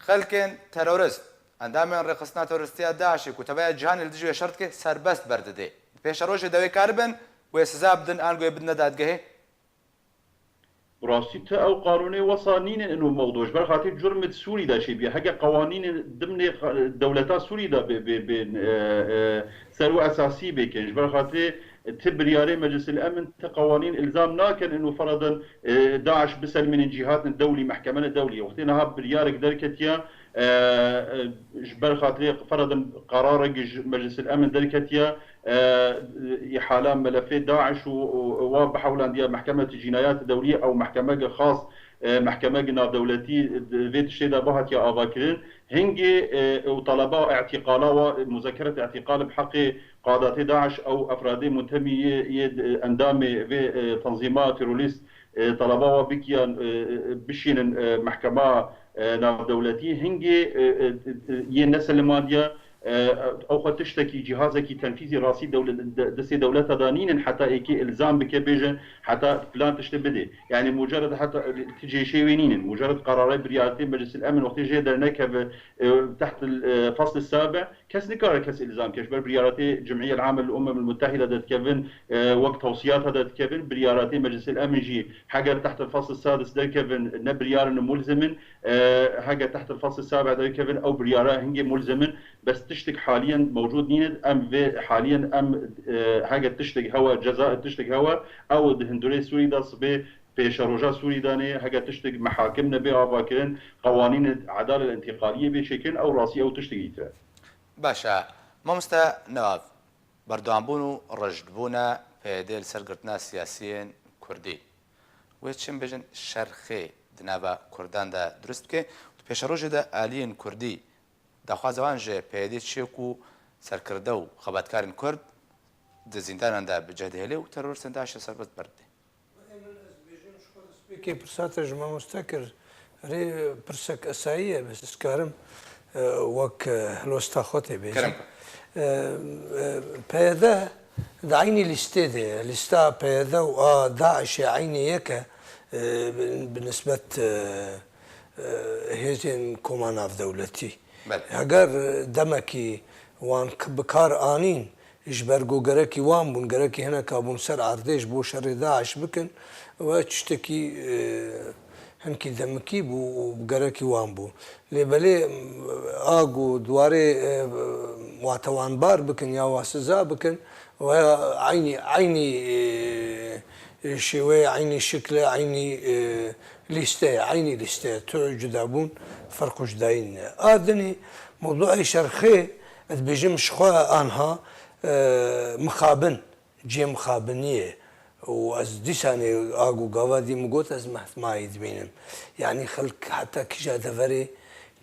xelkên terorist, endamên rêxistina teroristî ya DAIŞê ku tebeya cîhanê li dijî wê şer dike, serbest berdidê. Di pêşerojê de wê karibin wê siza bidin an ku wê bidine dadgehê? Bi rastî ti ew qanûnê wesa nînin ino mewdo. Ji ber xatê curmê di Sûrî de çêbûye. Heke qewanînên dimnê qa-, dewleta Sûrî de bê, bê, bê, e, e, ser û esasî bê kirin. Ji ber xatê ti biryarê Meclisil Emn, ti qewanîn îlzam nakin ino feradan, e, DAIŞ biselmînin cîhatên dewlî, mehkemene dewlî. Wextê niha biryarek derketiye, E, e, ji ber xatirê feredin qerarek ji Meclisil Emin derketiye, e, îhala melefê DAIŞ û, û wa bihewlandiye Mehkemeti Cînayatê Dewlî ew mehkemeke xas, e, mehkemeke navdewletî di vê tiştê de bihatiye avakirin. Hingê, e, û taleba îtîqala wa, muzekeret îtîqal bi heqê qadatê DAIŞ ew efradê muntemî yê, yê, e, endamê vê, e, tenzîma terorîst, e, taleba wa bikiyan, e, e, bişînin, e, mehkema, e, navdewletî. Hingê, e, e, e, yê neselimandiye, e, ew xwe tiştekî, cîhazekî tenfîzî rastî dewle-, de-, destê dewleta de nînin, heta êkê îlzam bike bêje, heta filan tiştê bidê. Yani mucerred heta, e, ti cêşê wê nînin. Mucerred qerarê biryartê Meclisil Emin wextê jê dernekeve, e, teht, e, fasl sabi, kes nikare kes îlzam ke. Ji ber biryartê Cemîyel Ame li Umemil Mutehîde de dikevin, e, wek tewsiyata de dikevin, biryartê Meclisil Emin jî heger teht fasl sadis derkevin, ne biryar in, mulzim in, e, heger teht fasl sabi derkevin, ew biryara hingê mulzim in. Bes tiştek haliyen mewcud nîne, em vê haliyen em, e, heger tiştek hewe, ceza tiştek hewe, ew di hindurê Sûrî de sibê pêşeroja Sûrî danê, heke tiştek mehakim nebe avakirin, qewanînê edalê întîqaliyê bê çêkirin, ew rastî ew tiştekî tire. Baş e. Mamoste Newav, berdewambûn û rijdbûna P Y D li ser girtina siyasiyên Kurdî wê çi bêjin şerxê di nava Kurdan de dirust bike û di pêşerojê de aliyên Kurdî daxwaza wan ji P Y D çi ye ku serkirde û xebatkarên Kurd di zîndanan de bi cih dihêle û teroristên DAIŞê serbest berdê? Min ez bêjim, ji xwe destpêkê pirsa te ji mamoste kir. Erê, pirsek esayî ye, bes ez karim, e, wek, e, helwesta xwe tê bêjim. Kerem. E, e, P Y D di eynî lîstê de ye. Lîsta P Y D û a DAIŞê eynî yek e, e, bi, bi nisbet, e, e, hêzên koma navdewletî. Belê. Heger demekî wan k-, bi kar anîn, ji ber ku gerekî wan bûn, gerekî hineka bûn ser erdê ji bo şerê DAIŞ bikin, we tiştekî, e, hinkî demikî bû û gerekî wan bû. Lê belê, a ku di warê, e, wa tewanbar bikin ya wa siza bikin, we eynî, eynî, e, şêweyê, eynî şikle, eynî, e, lîsteyê, eynî lîsteyê, tu cudabûn, ferq û cudayî nîne. A dinî, mewduê şerxê, ez dibêjim ji xwe anha, e, mixabin, cihê mixabiniyê û ez dîsanê a ku gava dî min got, ez mehmayî dibînim. Yanî xelk heta kîja deverê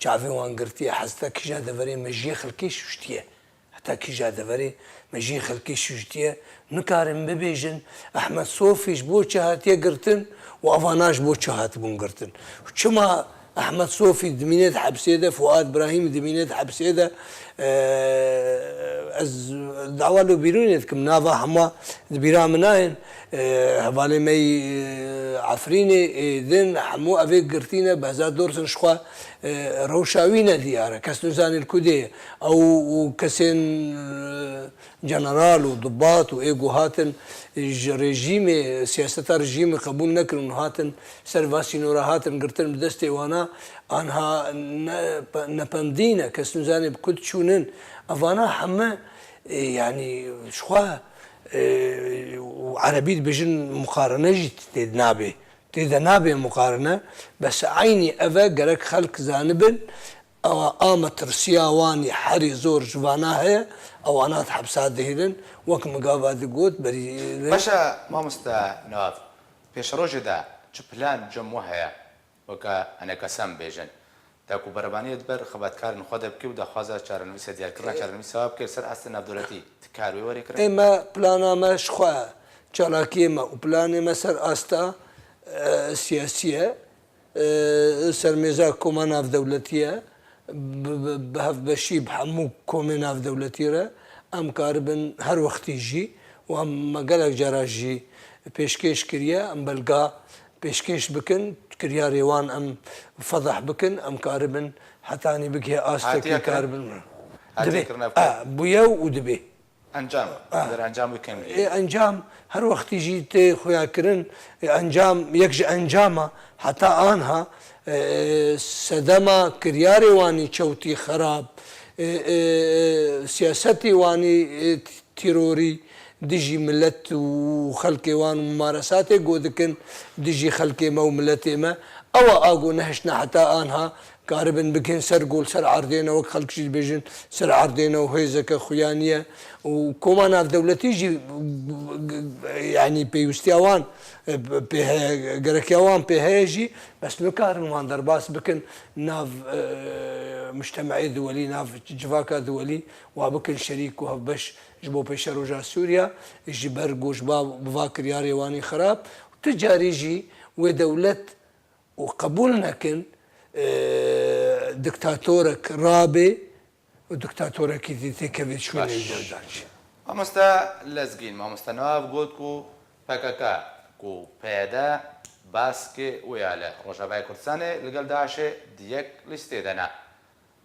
çavê wan girtiye, heta kîja deverê mejiyê xelkê şuştiye. Heta kîja deverê mejiyê xelkê şuştiye, nikarin bibêjin Ehmed Sofî ji bo çi hatiye girtin û evana ji bo çi hatibûn girtin. Û çima Ehmed Sofî dimîne di hepsê de, Fuad Brahîm dimîne di hepsê de, e, ez dawa lêbîrûnê dikim, nava hema di bîra min nayên, e, hevalê me yî, e, Efrînê, ê din, hemû evê girtîne, behsa dorsin ji xwe, e, rewşa wî ne diyar e. Kes nizanî li ku dê ye. Ew û kesên, e, general û dibat û ê ku hatin ji rejîmê, siyaseta rejîmê qebûl nekirin û hatin ser va sînora hatin girtin bi destê wana, anha ne, nepemdî ne, kes nizane bi ku diçûnin. Evana heme, e, yanî ji xwe, e, û erebî dibêjin muqarene jî tê nabê. Tê de nabê muqarene, bes eynî ev e, gerek xelk zanibin, ewa a metirsiya wan î herî zor ji vana heye, ewana di hepsa dihêlin, wek min gava digot, berî Baş e, mamoste Nav, pêşerojê de çi plan cem we heye, weke hineke sem bêjin? Te ku berevaniyê di ber xebatkarên xwe de bike û daxwaza çarenivîsa, diyarkirina Ê- çarenivîsa bike li ser astê navdewletî, ti kar wê werê kirin? Ê me, plana me ji xwe, çalakiyê me û planê me ser asta, e, siyasî ye. E, ser mêza koma navdewletî ye. Bi, bi, bi hevbeşî bi hemû komê navdewletî re em karibin her wextî jî û em me gelek cara jî pêşkêş kiriye, em belga pêşkêş bikin, kiryarê wan em fedeh bikin, em karibin hetanî bigihê astekî Hatiye kirin? Karibin. Hatiye Dibe. Kirin ev kar? A, bûye û dibe. Encam, A. Eger encam wê kengî. Ê, encam her wextî jî tê xuya kirin. Ê, encam, yek ji encama heta anha, e, sedema kiryarê wanî çewtî xerab, e, e, siyasetê wanî, e, terorî dijî milet û xelkê wan û mumaresatê ku dikin dijî xelkê me û miletê me, ew a ku nehiştine heta anha Karibin bikin ser gol, ser erdê ne, wek xelk jî dibêjin, ser erdê ne û hêzeke xuya niye. Û koma navdewletî jî, yanî pêwîstiya wan, e, pê heye, gerekiya wan pê heye jî, bes nikarin wan derbas bikin nav, e, mujtemeê duwelî, nav civaka duwelî, wa bikin şerîk û hevbeş ji bo pêşeroja Sûriya, ji ber ku ji ba, bi va kiryarê wanî xirab. Tu carî jî wê dewlet û qebûl nekin, e, diktatorek rabe û diktatorekî dî têkeve şwênê Baş. Wî dev de jî. Mamoste Lezgîn, mamoste Nav got ku P K K ku P Y D baskê wê ya li Rojavayê Kurdistanê li gel DAIŞê di yek lîstê de ne.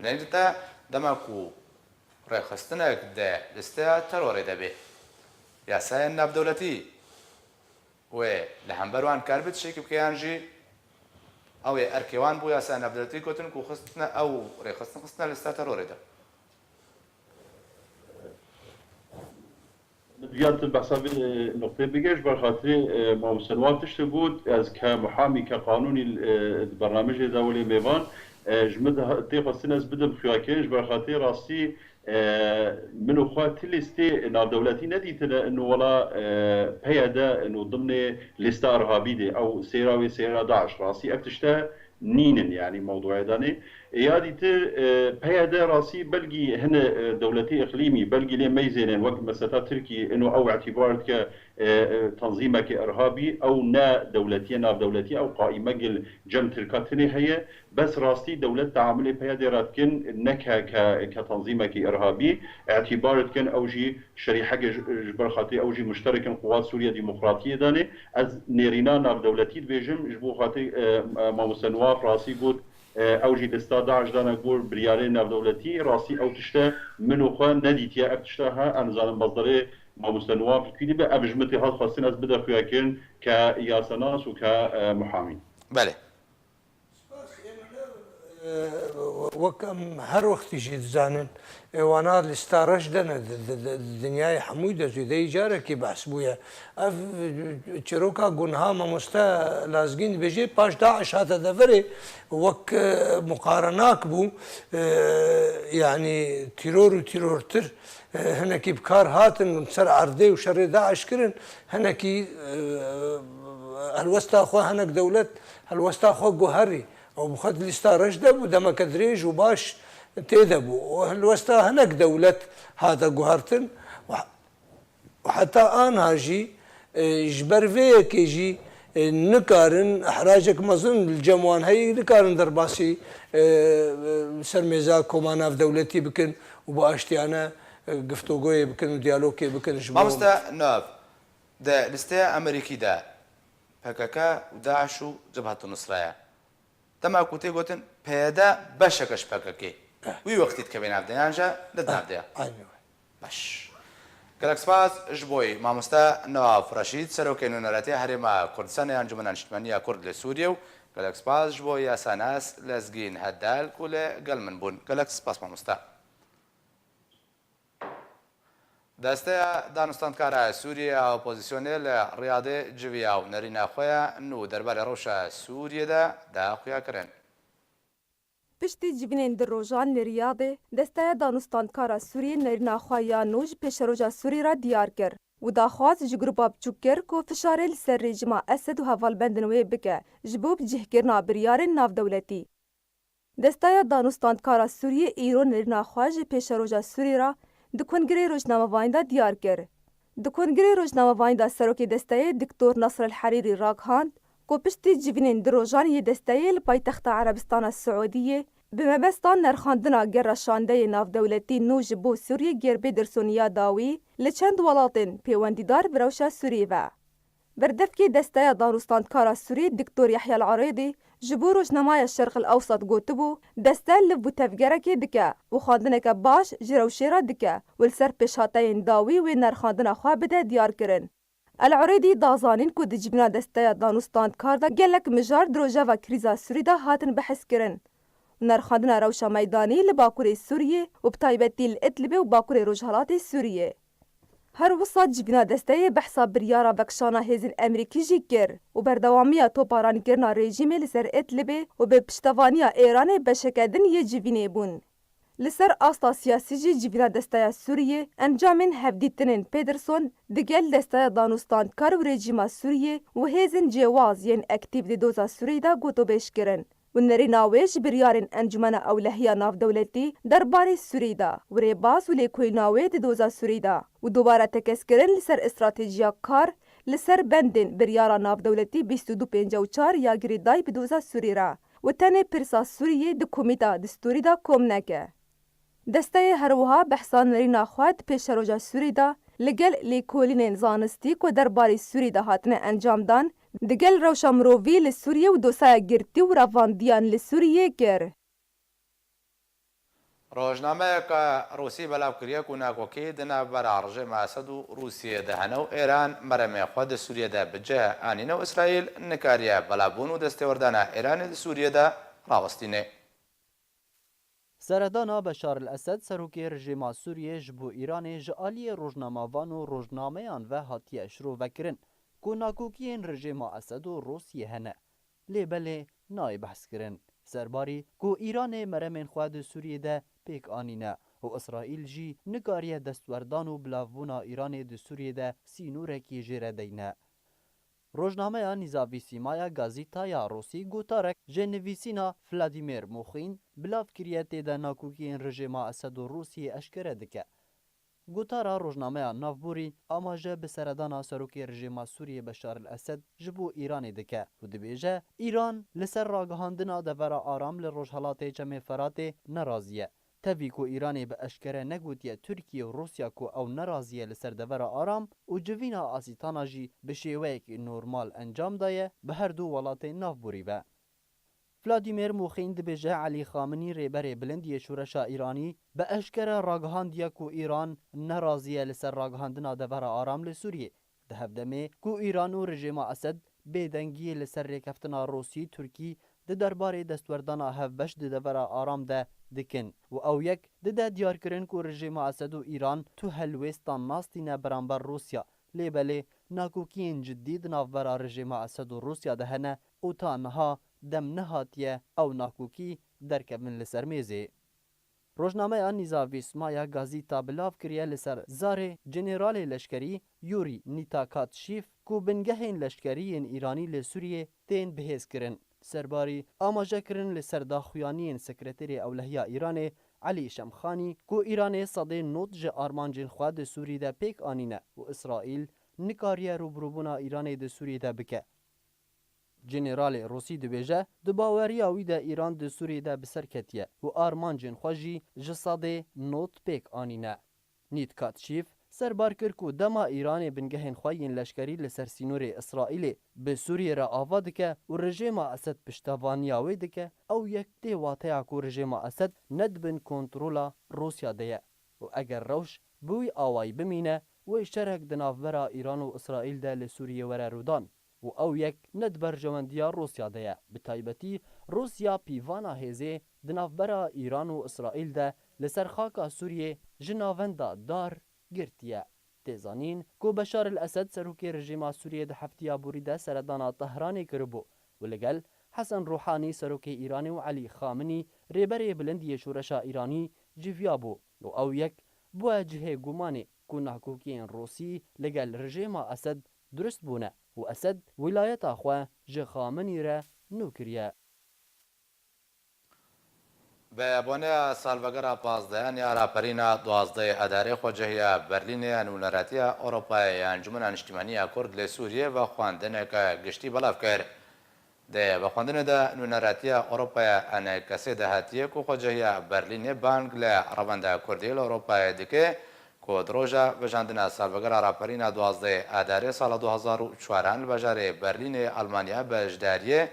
Binêrî te dema ku rêxistinek di lîsteya terorê de bê. Yasaya navdewletî Wê li hember wan karibe tiştekî bike yan jî ew ê erkê wan bû yasaya navdewletî gotin ku xistine ew rêxistin xistine lista terorê de. Min diya tu behsa vê, e, noqtê bike, ji ber xatirê, e, mamoste Nuwar tiştê got, ez ke muhamî, ke qanûnî, e, di bernamejê de welê mêvan, e, ji min de tê xwestin ez bidim xuyakirin, ji ber xatirê rastî E, min û xwe ti lîstê navdewletî nedîtine, ino wela, e, P Y D ino dimnê lîsta irhabî de, ew sêra wê sêra DAIŞ. Rastî ev tişte nînin, yanî mewduya danê. E, ya dîtir, e, P Y D rastî belgî hine, e, dewletê îqlîmî, belgî lê meyzênên wek mesela Tirkî, ino ew îtîbar dike, e, e, tanzîmekê irhabî, ew ne dewletî ye, navdewletî ye, ew qaîmegil cem Tirka tinê heye. Bes rastî dewlet teamulê P Y D re dikin, ne ke, ke, ke tanzîmekî irhabî, îtîbar dikin, ew jî şerîheke ji, ji ber xatirê ew jî muşterekin quwat Sûriye Demokratiyê danê. Ez nêrîna navdewletî dibêjim, ji bo xatirê, e, e, mamoste Nuwaf rastî got, e, ew jî lista DAIŞ dane gor biryarê navdewletî, rastî ew tişte min û xwe nedîtiye, ev tişte ha, em zanin bezderê mamoste Nuwaf li kû dibe, ev ji min tê hat xwestin ez bide xuyakirin ke yasanas û ke, e, muhamî. Belê. Spas, ê min, e, wek em her wextî jî dizanin, ê wana lîsta reş de ne, di, di, di, di dinyayê hemûyî de zû de carekî behs bûye. Ev, e, çîroka ku niha mamoste Lazgîn dibêje, paş DAIŞ hate deverê, wek, e, muqarenak bû, e, yanî tîror û tîrortir, e, hinekî bi kar hatin, ser erdê û şerê DAIŞ kirin, hinekî, e, helwesta xwe hinek dewlet helwesta xwe guherî. Ew bi xwe di lîsta reş de bû, demeke dirêj û baş tê de bû. Û helwesta hinek dewlet hate guhertin. Û he-, û heta anha jî, e, ji ber vê yekê jî, e, nikarin, ihracek mezin li cem wan heye, nikarin derbasî, e, ser mêza koma navdewletî bikin û bi aştiyane, e, giftogoyê bikin û diyalogê bikin ji bo Mamoste Nav, di listeya Amerîkî de P K K û DAIŞ û Cebhetu Nusra ye. Dema ku tê gotin P Y D beşeke ji P K K, Eh. wî wextî dikeve nav de, yan jî ne di nav de ye? Eh, aynî wê. Baş. Gelek spas ji bo wî mamoste Newaf Reşîd, Serokê Nûneratiya Herêma Kurdistanê ya Encûmena Niştîmaniya Kurd li Sûriyê û gelek spas ji bo yasanas Lezgîn Heddal ku li gel min bûn. Gelek spas mamoste. Desteya Danûstandkara Sûriyê ya Opozîsyonê li Riyadê civiya û nerîna xwe ya nû derbarê rewşa Sûriyê de da xuyakirin. Piştî civînên du rojan li Riyadê, Desteya Danûstandkara Sûriyê nerîna xwe ya nû ji pêşeroja Sûrî re diyar kir û daxwaz ji grûpa biçûk kir ku fişarê li ser rejîma Esed û hevalbendên wê bike ji bo bicihkirina biryarên navdewletî. Desteya Danûstandkara Sûriyê îro nerîna xwe ji pêşeroja Sûrî re di kongirê rojnamevanî de diyar kir. Di kongirê rojnamevanî de serokê desteyê Doktor Nasr El Herîrî ragihand ku piştî civînên du rojan yê desteyê li paytexta Erebistana Siûdiyê bi mebesta nerxandina gera şandeyê navdewletî nû ji bo Sûriyê gerbê dirsoniya dawî li çend welatên pêwendîdar bi rewşa Sûriyê ve. Berdevkê Desteya Danûstandkara Sûrî Doktor Yehya El Arêdî ji bo rojnameya Şerq El Ewsat gotibû, deste liv û tevgerekê dike û xwendineke baş ji rewşê re dike û li ser pêşhateyên dawî wê nerxandina xwe bide diyar kirin. El Arêdî da zanîn ku di civîna Desteya Danûstandkar de gelek mijar di rojeva krîza Sûrî de hatin bihizkirin û nerxandina rewşa meydanî li Bakurê Sûriyê û bi taybetî li Idlibê û Bakurê Rojhilatê Sûriyê. Her wisa civîna desteyê behsa biryara vekişana hêzên Emerîkî jî kir û berdewamiya toparan kirina rejîmê li ser Idlibê û bi piştevaniya Êranê beşeke din yê civînê bûn. Li ser asta siyasî jî civîna desteya Sûriyê encamên hevdîtinên Pederson digel desteya danûstandkar û rejîma Sûriyê û hêzên cêwaz yên aktîf di doza Sûriyê de gotobêj kirin û nerîna wê ji biryarên Encûmena Ewlehiya Navdewletî derbarê Sûriyê de û rêbaz û lêkolîna wê di doza Sûriyê de û dubare tekez kirin li ser stratejiya kar li ser bendên biryara navdewletî bîst û du pêncî û çar ya girêdayî bi doza Sûriyê re û tenê pirsa Sûriyê di komîta distûrî de kom neke. Desteyê her wiha behsa nerîna xwe di pêşeroja Sûrî de li gel lêkolînên zanistî ku derbarê Sûrî de hatine encamdan, di gel rewşa mirovî li Sûriyê û dosaya girtî û revandiyan li Sûriyê kir. Rojnameyeke Rûsî belav kiriye ku nakokî di navbera rejêma Esed û Rûsiyê de hene û Êran meremê xwe di Sûriyê de bi cih anîne û Îsraîl nikariye belavbûn û destêwerdana Êranê di Sûriyê de rawestîne. Seredana Beşar el-Esed, serokê rejêma Sûriyê, ji bo Îranê ji aliyê rojnamevan û rojnameyan ve hatiye şirovekirin ku nakokiyên rejêma Esed û Rûsiyê hene, lê belê nayê behskirin. Serbarî ku Îranê meremên xwe di Sûriyê de pêk anîne û Îsraîl jî nikariye destwerdan û bilavbûna Îranê di Sûriyê de sînorekî jê re deyne. Rojnameya Nîzavîsîmaya Gazîta ya Rûsî gotarek ji nivîsîna Vladimir Muxîn bilav kiriye, tê de nakokiyên rejêma Esed û Rûsiyê eşkere dike. Gotara rojnameya navborî amaje bi seredana serokê rejêma Sûriyê Beşar el-Esed ji bo Îranê dike û dibêje, Îran li ser ragihandina devera aram li rojhelatê Çemê Feratê nerazî ye. Tevî ku Îranê bi eşkere negotiye Tirkiye û Rûsya ku ew nerazî ye li ser devera aram û civîna asîtana jî bi şêweyekî normal encam daye bi her du welatên navborî ve. Vladimir Muxîn dibêje Elî Xamenî rêberê bilind yê şoreşa Îranî bi eşkere ragihandiye ku Îran nerazî ye li ser ragihandina devera aram li Sûriyê. Di hevdemê ku Îran û rejêma Esed bêdengiyê li ser rêkeftina Rûsî-Tirkî di derbarê destwerdana hevbeş di devera aram de dikin û ew yek dide diyarkirin ku rejêma Esed û Îran tu helwêstan nas tîne beramber Rûsya, lê belê nakokiyên cidî di navbera rejêma Esed û Rûsya de hene û ta niha dem nehatiye ew nakokî derkevin li ser mêzê. Rojnameya Nîzavîsmaya Gazîta bilav kiriye li ser zarê Generalê Leşkerî Yurî Nîtakatşîf ku bingehên leşkerî yên Îranî li Sûriyê tên bihêzkirin. Serbarî amaje kirin li ser daxuyaniyên Sekreterê Ewlehiya Îranê Elî Şemxanî ku Îranê sedê nod ji armancên xwe di Sûrî de pêk anîne û Îsraîl nikariye rûbirûbûna Îranê di Sûrî de bike. Generalê Rûsî dibêje, di baweriya wî de Îran di Sûriyê de bi ser ketiye û armancên xwe jî ji sedê nod pêk anîne. Nîtkatşîf serbar kir ku dema Îranê bingehên xwe yên leşkerî li ser sînorê Îsraîlê bi Sûriyê re ava dike û rejêma Esed piştevaniya wê dike, ew yek tê wateya ku rejêma Esed ne di bin kontrola Rûsya de ye û eger rewş bi wî awayî bimîne, wê şerek di navbera Îran û Îsraîl de li Sûriyê were rûdan û ew yek ne di berjewendiya Rûsya de ye. Bi taybetî Rûsya pîvana hêzê di navbera Îran û Îsraîl de li ser xaka Sûriyê ji navenda dar girtiye. Tê zanîn ku Beşar el Esed, serokê rejîma Sûriyê, di heftiya borî de seredana Tehranê kiribû û li gel Hesen Ruhanî, serokê Îranê, û Elî Xamenî, rêberê bilind yê şoreşa Îranî, civiyabû û ew yek bûye cihê gumanê ku nakokiyên Rûsî li gel rejêma Esed durust bûne û Esed wîlayeta xwe ji Xamenî re nû kiriye. Bi boneya salvegera pazdehan ya raperîna duwazdehê Adarê, xwecehiya Berlînê ya Nûneratiya Ewropayê ya Encûmena Niştimanî ya Kurd li Sûriyê vexwendineke giştî belav kir. Di vexwendinê de Nûneratiya Ewropayê, ENKSê, de hatiye ku xwecehiya Berlînê bang li revenda Kurdî li Ewropayê dike ku di roja vejandina salvegera raperîna duwazdehê Adarê sala du hezar û çaran li bajarê Berlînê Almanya beşdariyê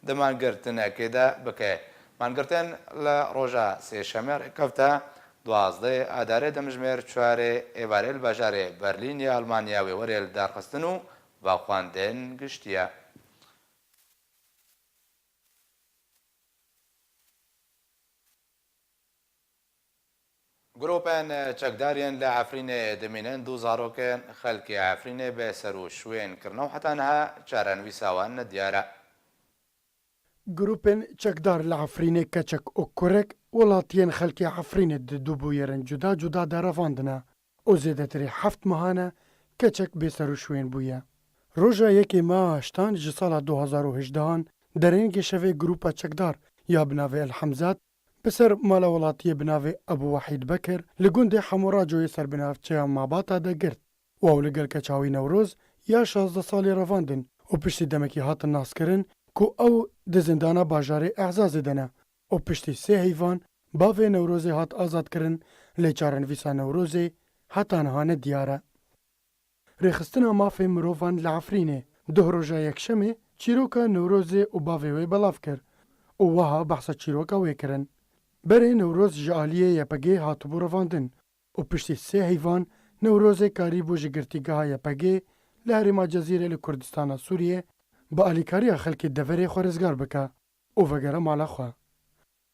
di mangirtinekê de bike. Mangirtin li roja sêşemê rêkefte, duwazdehê Adarê, demjimêr çarê êvarê li bajarê Berlînê Almanya wê were lidarxistin û vexwendin giştî ye. Grûpên çekdar yên li Efrînê dimînin du zarokên xelkê Efrînê bi ser û şwên kirine û heta niha çarenivîsa wan nediyar e. Grûpên çekdar li Efrînê keçek û kurek welatiyên xelkê Efrînê di du bûyerên cuda cuda de revandine û zêdetirî heft mehan e keçek bêserûşwên bûye. Roja yekê meha heştan ji sala du hazar û hejdehan derengê şevê grûpa çekdar ya bi navê El Hemzat bi ser mala welatiyê bi navê Ebû Wehîd Bekir li gundê Hemoracoyê ser bi navçeya Mabata de girt û ew li gel keça wî Newroz ya şazdeh salî revandin û piştî demekî hatin naskirin ku ew di zindana bajarê Ehzazê de ne û piştî sê heyvan bavê Newrozê hat azadkirin, lê çarenivîsa Newrozê heta niha nediyar e. Rêxistina Mafê Mirovan li Efrînê duh roja Yekşemê çîroka Newrozê û bavê wê belav kir û wiha behsa çîroka wê kirin: Berê Newroz ji aliyê Y P G hatibû revandin û piştî sê heyvan Newrozê karîbû ji girtîgeha Y P G li herêma Cezîrê li Kurdistana Sûriyê bi alîkariya xelkê deverê xwe rizgar bike û vegere mala xwe.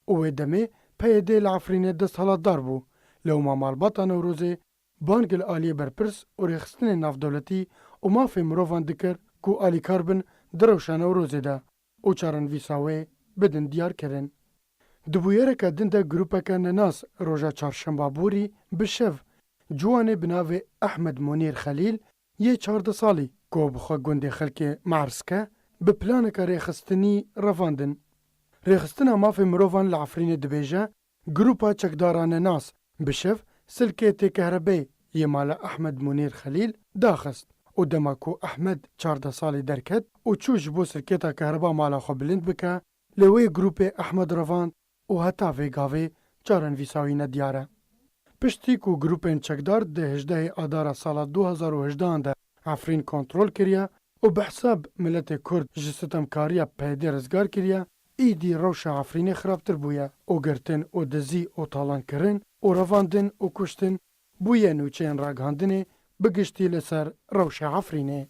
Û wê demê P Y D li Efrînê desthilatdar bû, lewma malbata Newrozê bang li aliyê berpirs û rêxistinên navdewletî û mafê mirovan dikir ku alîkar bin di rewşa Newrozê de û çarenivîsa wê bidin diyarkirin. Di bûyereke din de grûpeke nenas roja çarşemba borî bi şev ciwanê bi navê Ehmed Munîr Xelîl yê çardeh salî ku bi xwe gundê xelkê Merzke bi planeke rêxistinî revandin. Rêxistina Mafê Mirovan li Efrînê dibêje, grûpa çekdara nenas bi şev silkê têkehrebeyê yê mala Ehmed Munîr Xelîl daxist û dema ku Ehmed çardeh salî derket û çû ji bo silkêta kehreba mala xwe bilind bike, lê wê grûpê Ehmed revand û heta vê gavê çarenivîsa wî nediyar e. Piştî ku grûpên çekdar di hejdehê Adara sala du hazar û hejdehan de Efrîn kontrol kiriye û bi hesab miletê Kurd ji sitemkariya P Y D rizgar kiriye, îdî rewşa Efrînê xirabtir bûye û girtin û dizî û talankirin û revandin û kuştin bûye nûçeyên ragihandinê bi giştî li ser rewşa Efrînê.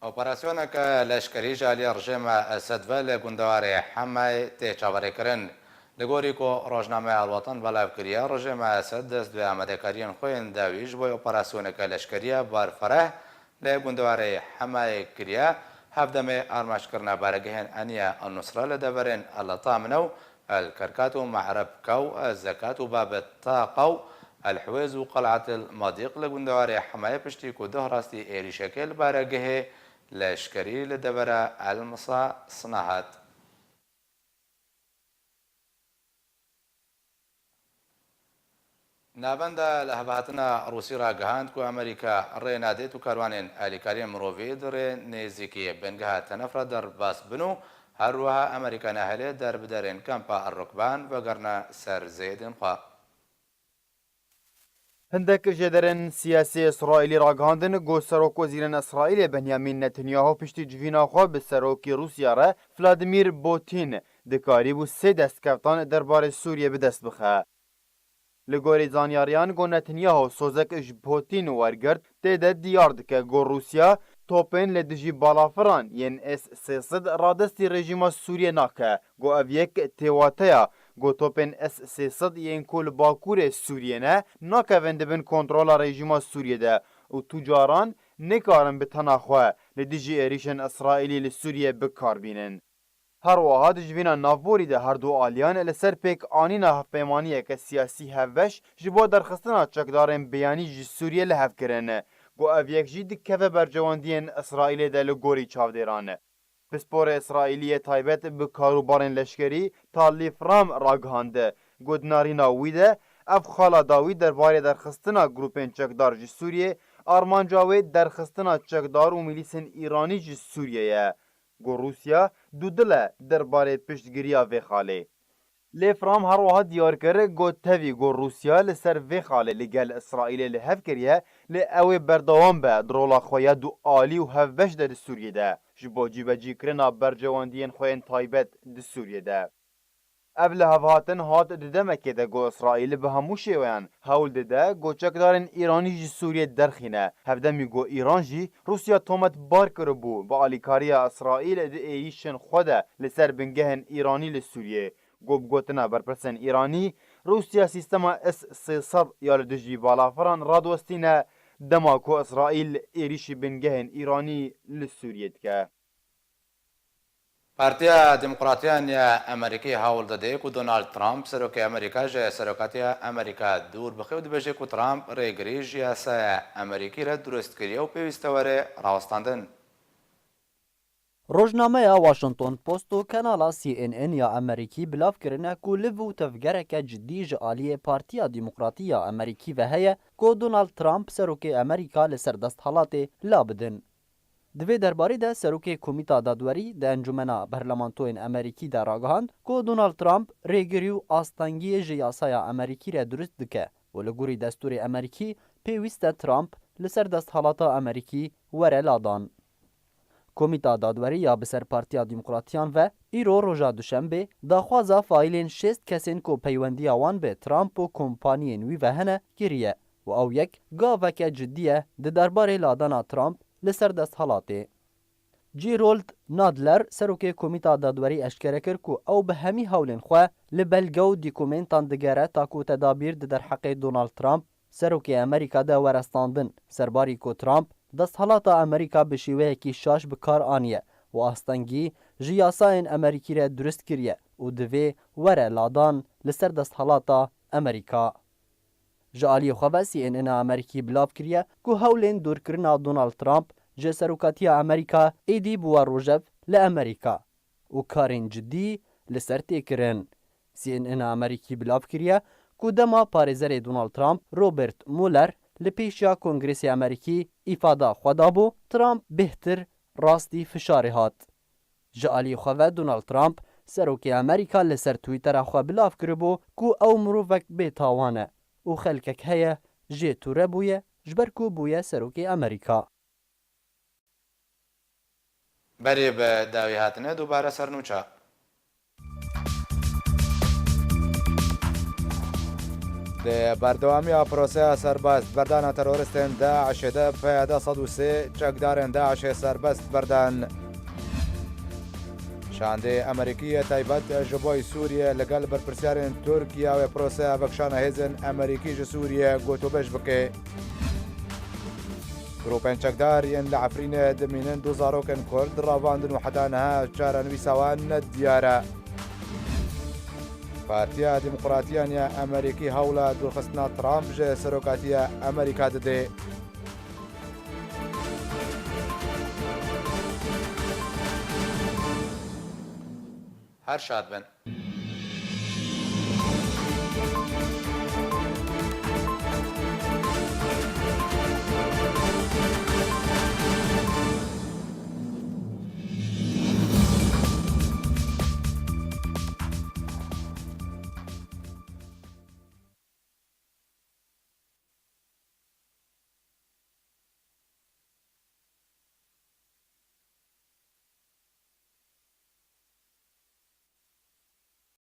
Operasyoneke leşkerî ji aliyê rejîma Esed ve li gundewarê Hemayê tê çaverêkirin. Li gorî ku rojnameya Alwatan belav kiriye, rejîma Esed dest bi amadekariyên xwe yên dawî ji bo operasyoneke leşkerî ya berfereh li gundewarê Hemayê kiriye. Hevdemê armancekirina baregehên Eniye, El Nusre li deverên El Tamine û El Kerkat û Me'reb Kew, El Zekat û Bab Taqa û El Hiwêz û Qel'at El Madîq li gundewarê Hemayê piştî ku duh rastî êrîşekê li baregehê leşkerî li devera El Misa Sina hat. Navenda Lihevhatina Rûsî ragihand ku Amerîka rê nadêt û karwanên alîkariyên mirovî di rê nêzîkî bingeha Tenef re derbas bin û her wiha Amerîka nahêle derbiderên kampa El Rukban vegerine ser zêdên xwe. Hindek jêderên siyasî Îsraîlî ragihandin ku Serokwezîrên Îsraîlê Benyamin Netanyahu piştî civîna xwe bi Serokê Rûsya re Vladimir Putin dikarîbû sê destkeftan derbarê Sûriyê bi dest bixe. Li gorî zanyariyan ku Netanyahu sozek ji Putin wergirt, tê de diyar dike ku Rûsya topên li dijî balafiran yên S sê sed radestî rejîma Sûriyê nake, ku ev yek têwateya ku topên S sê sed yên ku li bakurê Sûriyê ne, nakevin di bin kontrola rejîma Sûriyê de û tu caran nikarin bi tena xwe li dijî êrîşên Îsraîlî li Sûriyê bi kar bînin. Her wiha di civîna navborî de her du aliyan li ser pêkanîna hevpeymaniyeke siyasî hevbeş ji bo derxistina çekdarên biyanî ji Sûriyê li hev kirin, ku ev yek jî dikeve bercewendiyên Îsraîlê de li gorî çavdêran. Pisporê Îsraîlî yê taybet bi karûbarên leşkerî Tal Lifram ragihand, ku di narîna wî de ev xala dawî derbarê derxistina grûpên çekdar ji Sûriyê, armanca wê derxistina çekdar û milîsên Îranî ji Sûriyê ye. Ku Rûsya dûdil e derbarê piştgiriya vê xalê. Lêfram her wiha diyar kir ku tevî ku Rûsya li ser vê xalê li gel Îsraîlê li hev kiriye, lê ew ê berdewam be di rola xwe ya dualî û hevbeş de di Sûriyê de, ji bo cîbecîkirina bercewendiyên xwe yên taybet di Sûriyê de. Ev lihevhatin hat di demekê de ku Îsraîl bi hemû şêweyan hewl dide ku çekdarên Îranî ji Sûriyê derxîne, hevdemî ku Îran jî Rûsya tometbar kiribû bi alîkariya Îsraîl di êrîşên xwe de li ser bingehên Îranî li Sûriyê, Ku bi gotina berpirsên Îranî, Rûsya sîstema S sê sed ya li dijî balafiran radiwestîne, dema ku Îsraîl êrîşî bingehên Îranî li Sûriyê dike. Partiya Demokratiyan ya Amerîkî hewl dide ku Donald Trump, serokê Amerîka, ji serokatiya Amerîka dûr bixe û dibêje ku Trump rêgirî ji yasaya Amerîkî re durust kiriye û pêwîste were rawestandin. Rojnameya Washington Post û kanala C N N ya Amerîkî bilav kirine ku liv û tevgereke cidî ji aliyê Partiya Demokratî ya Amerîkî ve heye ku Donald Trump, serokê Amerîka, li ser desthilatê la bidin. Di vê derbarê de serokê Komîta Dadwerî di Encûmena Berlemantoyên Amerîkî de ragihand ku Donald Trump rêgirî û astengiyê ji yasaya Amerîkî re durust dike û li gorî destûrê Amerîkî pêwîst e Trump li ser desthilata Amerîkî were ladan. Komîta Dadwerî ya bi ser Partiya Demokratiyan ve îro roja Duşembê daxwaza faîlên şêst kesên ku peywendiya wan bi Trump û kompaniyên wî ve hene kiriye û ew yek gaveke cidî ye di derbarê ladana Trump li ser desthilatê. Gerald Nadler, serokê Komîta Dadwerî eşkere kir ku ew bi hemî hewlên xwe li belge û dokumentan digere ta ku tedabîr di derheqê Donald Trump, serokê Amerîka de were standin, serbarî ku Trump desthilata Amerîka bi şêweyekî şaş bi kar aniye û astengî ji yasayên Amerîkî re durust kiriye û divê were ladan li ser desthilata Amerîka. Ji aliyê xwe ve C N N a Amerîkî bilav kiriye ku hewlên dûrkirina Donald Trump ji serokatiya Amerîka êdî bûye rojev li Amerîka û karên cidî li ser tê kirin. C N N a Amerîkî bilav kiriye ku dema parêzerê Donald Trump, Robert Mueller, li pêşiya Kongresê Amerîkî îfada xwe dabû, Trump bêhtir rastî fişarê hat. Ji alî xwe ve Donald Trump, serokê Amerîka, li ser Twittera xwe bilav kiribû ku ew mirovek bêtawan e û xelkek heye jê tûre bûye ji ber ku bûye serokê Amerîka. Berê bi dawî hatine dubare ser nûça. Di berdewamiya proseya serbest berdana teroristên DAIŞê de peyada sed û sê çekdarên DAIŞê serbest berdan. Şandê Amerîkî yê taybet ji bo Sûriyê li gel berpirsyarên Tirkiye wê proseya vekişana hêzên Amerîkî ji Sûriyê gotûbêj bike. Grûpên çekdar yên li Efrînê dimînin du zarokên Kurd ravandin û heta niha çarenivîsa wan ne diyar e. Partiya Demokratiyan ya Amerîkî hewla dûrxistina Trump ji serokatiya Amerîka dide. Her şad bin.